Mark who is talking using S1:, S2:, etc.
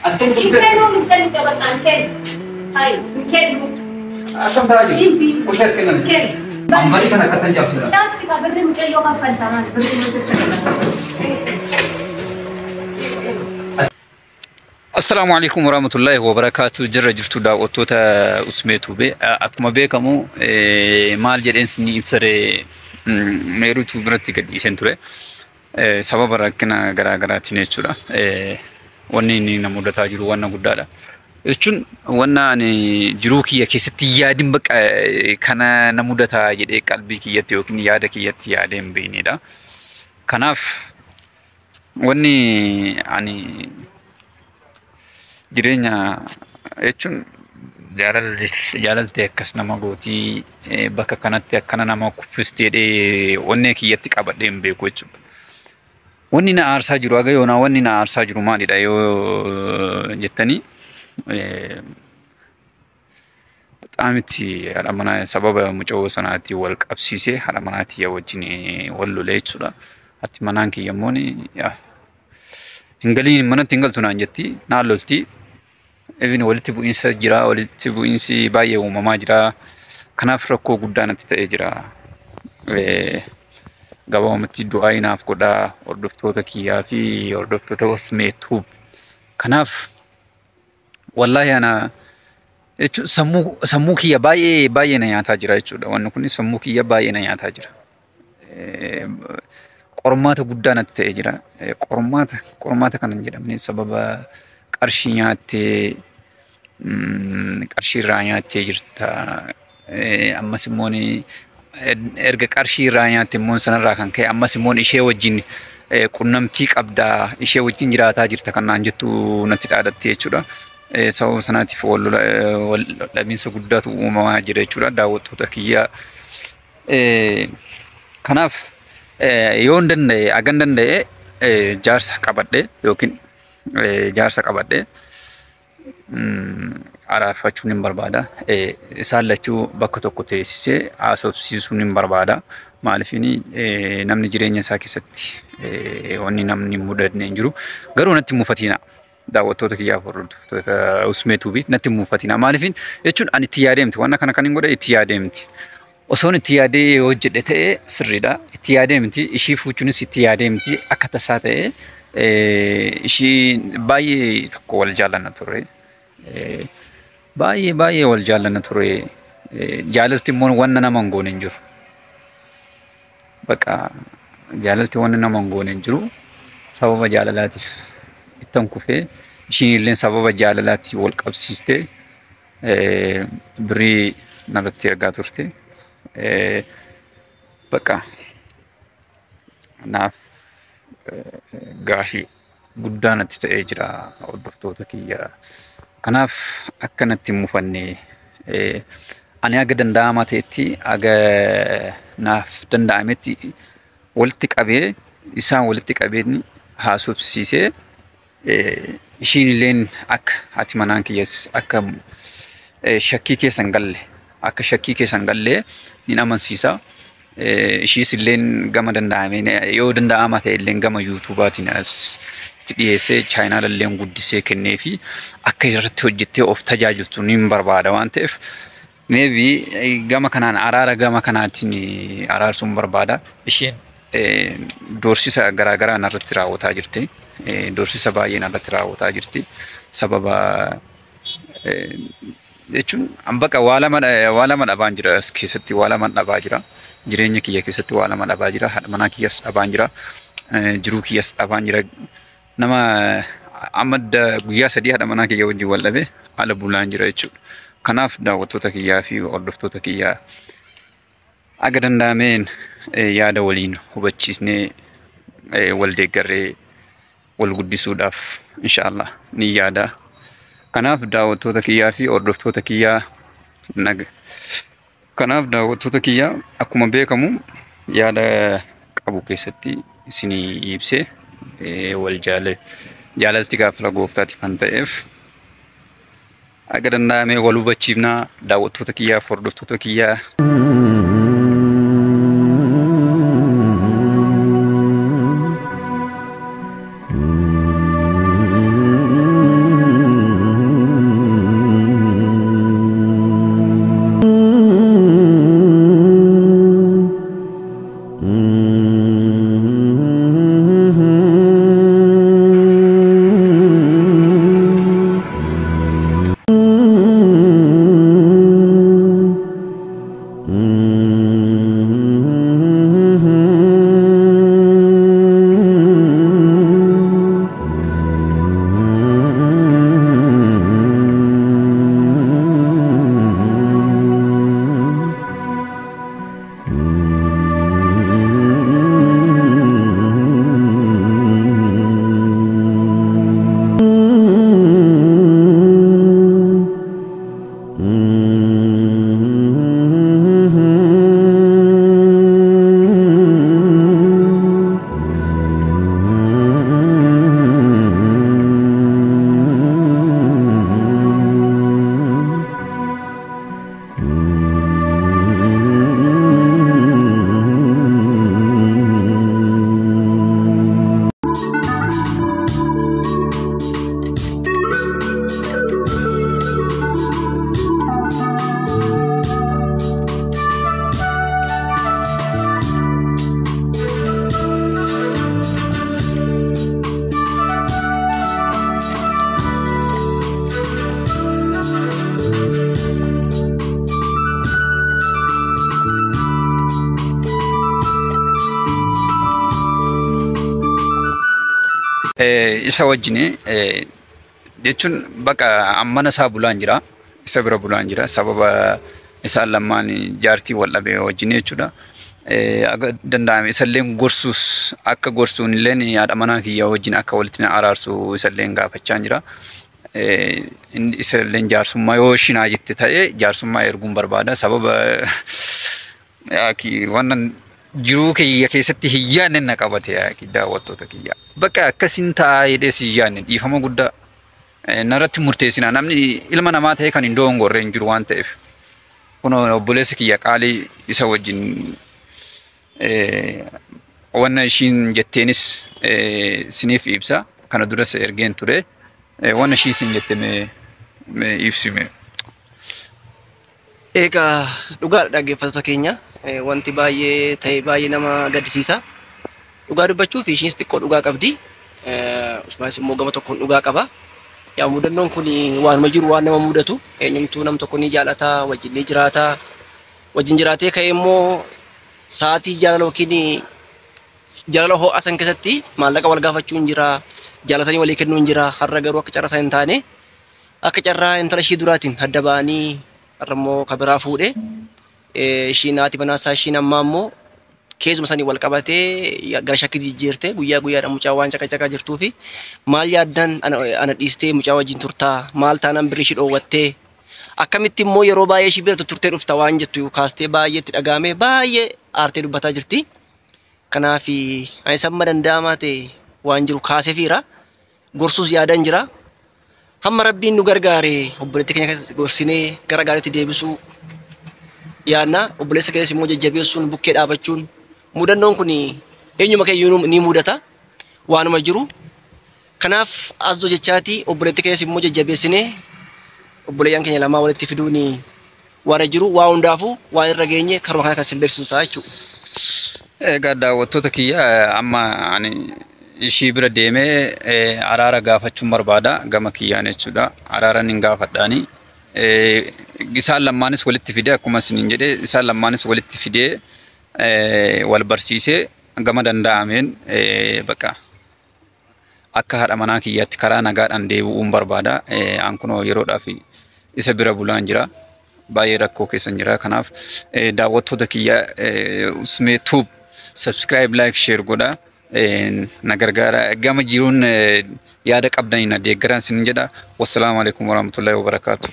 S1: As kennu.
S2: Hin kennu, hin kennu bakka hin kennu. Hayi, hin kennu.
S1: Akkam ta'aa jiru?
S2: Simbi.
S1: Qoshee as kennan.
S2: Hin kennu.
S1: Ambarii kana akkattan cabsita.
S2: Cabsi ka birrii mucayyoo kaffaltaa maal birrii mucayyoo.
S1: Assalaamu alaikum warahmatullahi wabarakaatu. Jirra jirtu daawwattoota Usmee Tuubee. Akkuma beekamu maal jedheen isinii ibsare, Meeruutu biratti gadhiiseen ture. Sababa rakkina garaa garaatiin jechuudha. Wanni inni na mudataa jiru wanna guddaadha. Jechuun wanna ani jiruu kiyya keessatti yaadin bakka kana na mudataa jedhee qalbii kiyyatti yookiin yaada kiyyatti yaadee hin beeknedha. Kanaaf wanni ani jireenya jechuun jaalaltee akkas nama gootii, bakka kanatti akkana nama kuffisti jedhee onnee kiyyatti qabadhee hin beeku jechuudha. Wanni na aarsaa jiru haga yoonaa, wanni na aarsaa jiru maalidha yoo jettanii, በጣም itti haadha manaa sababa mucoo sanaatiin wal qabsiisee haadha manaa tiyya wajjin wal lole jechuudha. Haati manaan kiyya immoo hin galiin, manatti hin galtu naan jetti, naan lolti. Even walitti bu'iinsa jira, walitti bu'iinsi baay'ee uumamaa jira. Kanaaf rakkoo guddaa natti ta'ee jira. Gabaabumatti du'aa naaf godhaa hordoftoota kiyyaa fi hordoftoota Usmee Tuub. Kanaaf wallaahi ana jechuun sammuu kiyya baay'ee baay'ee na nyaataa jira jechuudha. Wanni kun sammuu kiyya baay'ee na nyaataa jira. Qormaata guddaa natti ta'ee jira. Qormaata kana hin jedhamne, sababa qarshii nyaattee, qarshii irraa nyaattee jirta. Ammas immoo erga qarshii irraa nyaatte immoo sanarraa kan ka'e ammas immoo ishee wajjin qunnamtii qabdaa, ishee wajjin jiraataa jirta kan naan jettu natti dhaadatte jechuudha. Sababa sanaatiif wal dhabiinsa guddaatu uumamaa jira jechuudha daawwattoota kiyyaa. Kanaaf yoo hin danda'e, hagan danda'e jaarsa qabadhee yookiin jaarsa qabadhee araarfachuun hin barbaada. Isaan lachuu bakka tokko teessisee haasofsiisuun hin barbaada. Maaliifini namni jireenya isaa keessatti wanni namni hin mudanne hin jiru. Garuu natti hin mufatina. Daawwattoota kiyyaaf hordoftoota Usmee Tuubii, natti hin mufatina. Maaliifin jechuun ani itti yaadee miti. Wanna kana kan hin godhe itti yaadee miti. Osoon itti yaadee hojjedhe ta'ee sirriidha. Itti yaadee miti. Ishii fuuchuunis itti yaadee miti. Akka tasaa ta'ee ishii baay'ee tokko wal jaallanna turre. Baay'ee baay'ee wal jaallanna ture. Jaalalti immoo wanna nama hin goone hin jiru. Bakka jaalalti wanna nama hin goone hin jiru. Sababa jaalalaatiif ittan kufee, ishiin illee sababa jaalalaatti wal qabsiistee birrii narratti ergaa turte. Bakka naaf gaafii guddaa natti ta'ee jira, hordoftoota kiyya. Kanaaf akka natti hin mufanne, ani haga danda'amaa ta'etti, haga naaf danda'ametti walitti qabee, isaan walitti qabeen haasofsiisee, ishiin illeen akka haati manaan kiyyas akka shakkii keessa hin galle, akka shakkii keessa hin galle ni amansiisa. Ishiis illeen gama danda'ameen, yoo danda'ama ta'e illeen, gama yuutuubaatiin as itti dhiyeessee chaayinaala illeen guddisee kennee fi akka irratti hojjettee of tajaajiltu ni barbaada waan ta'eef, maybe gama kanaan araara gama kanaatiin araarsuun barbaada. Isheen doorsisa garaagaraa narratti raawwataa jirti. Doorsisa baay'ee narratti raawwataa jirti. Sababa jechuun bakka waa lama dhabaan jira, as keessatti waa lama dhabaa jira. Jireenya kiyya keessatti waa lama dhabaa jira. Haadha manaa kiyyas dhabaan jira. Jiruu kiyyas dhabaan jira. Nama amma guyyaa 3 haadha manaa kiyya wajjin wal dhabe haala bulaan jira jechuudha. Kanaaf daawwattoota kiyyaa fi hordoftoota kiyyaa, aga danda'ameen yaada waliin hubachiisnee, wal deeggarree wal guddisuudhaaf inshaallah ni yaada. Kanaaf daawwattoota kiyyaa fi hordoftoota kiyyaa naga. Kanaaf daawwattoota kiyyaa, akkuma beekamu yaada qabu keessatti isinii ibsee, wal jaalalti gaafa gooftaati kan ta'eef aga danda'amee wal hubachiifnaa, daawwattoota kiyyaa fi hordoftoota kiyyaa. Isa wajjin jechuun bakka mana isaa bulaan jira. Isa bira bulaan jira. Sababa isaan lamaan jaartii wal dhabee wajjin jechuudha. Akka danda'ame isallee gorsuus akka gorsuun illee haadha manaa kiyya wajjin akka walitti na araarsu isallee gaafachaa jira. Inni isallee jaarsummaa yoo shinaa jette ta'e jaarsummaa erguun barbaada. Sababa waan jiruu kiyya keessatti hin yaadne na qabate daawwattoota kiyya. Bakka akkasiin taa'aa jedhees hin yaadne, dhiifama guddaa narratti murteessinaa, namni ilma namaa ta'e kan hin dogongorre hin jiru waan ta'eef. Kun obboleessa kiyya qaalii isa wajjin wanna ishiin jetteenis siniif ibsa. Kana duras ergeen ture. Wanna ishii isin jette mee ibsime.
S3: Egaa dhugaadha, dhaggeeffattoota keenya, wanti baay'ee ta'e baay'ee nama gaddisiisa. Dhugaa dubbachuuf ishiinis xiqqoo dhugaa qabdi. Usmaanis immoo gama tokkoon dhugaa qaba. Yaa mudannoon kun waanuma jiru, waan nama mudatu, eenyumtuu nam tokko ni jaalata, wajjin ni jiraata. Wajjin jiraatee ka'ee immoo sa'aatii jaalala yookiin jaalala ho'a san keessatti maallaqa wal gaafachuun jira. Jaalatanii walii kennuun jira. Har'a garuu akka carraa isaa hin taane, akka carraa intala ishii duraatiin adda ba'anii har'a immoo ka biraa fuudhe. Ishiin haati manaa isaa ishiin ammaa immoo keessuma sanii wal qabatee gara shakkii jijjiirte, guyyaa guyyaadhaan mucaa waan caqacaqaa jirtuu fi maal yaaddan ana dhiistee mucaa wajjin turtaa, maal taanaan birrii ishii dhoowwattee, akkamitti immoo yeroo baay'ee ishii bira turtee dhufta waan jettu kaastee baay'ee itti dhagahame, baay'ee aartee dubbataa jirti. Kanaaf ani samma danda'amaa ta'e waan jiru kaaseefiira. Gorsuus yaadan jira. Hamma Rabbiin nu gargaare obboleettii keenya keessa gorsinee gara gaariitti deebisuu yaadna. Obboleessa keenyas immoo jajjabeessuun bukkee dhaabachuun, mudannoon kun eenyuma keeyyuu ni mudata, waanuma jiru. Kanaaf as jechaati obboleettii keenyas immoo jajjabeessinee obboleeyyan keenya lamaa walitti fiduun waan jiru, waa hundaafuu waan irra geenye karuma kana kan isin beeksisu ta'a jechuudha.
S1: Egaa daawwattoota kiyya, amma ani ishii bira deemee araara gaafachuun barbaada gama kiyyaan jechuudha. Araara nin gaafadhaani. Isaan lamaanis walitti fidee, akkuma isiniin jedhee, isaan lamaanis walitti fidee wal barsiisee gama danda'ameen bakka akka haadha manaa kiyyaatti karaa nagaadhaan deebi'uun barbaada. An kunoo yeroodhaaf isa bira bulaan jira. Baay'ee rakkoo keessan jira. Kanaaf daawwattoota kiyya, Usmee Tube subscribe, like, share godha. Na gargaara. Gama jiruun yaada qabdanii na deeggaran isin jedha. Wassalaamu alaikum warahmatullahi wabarakaatu.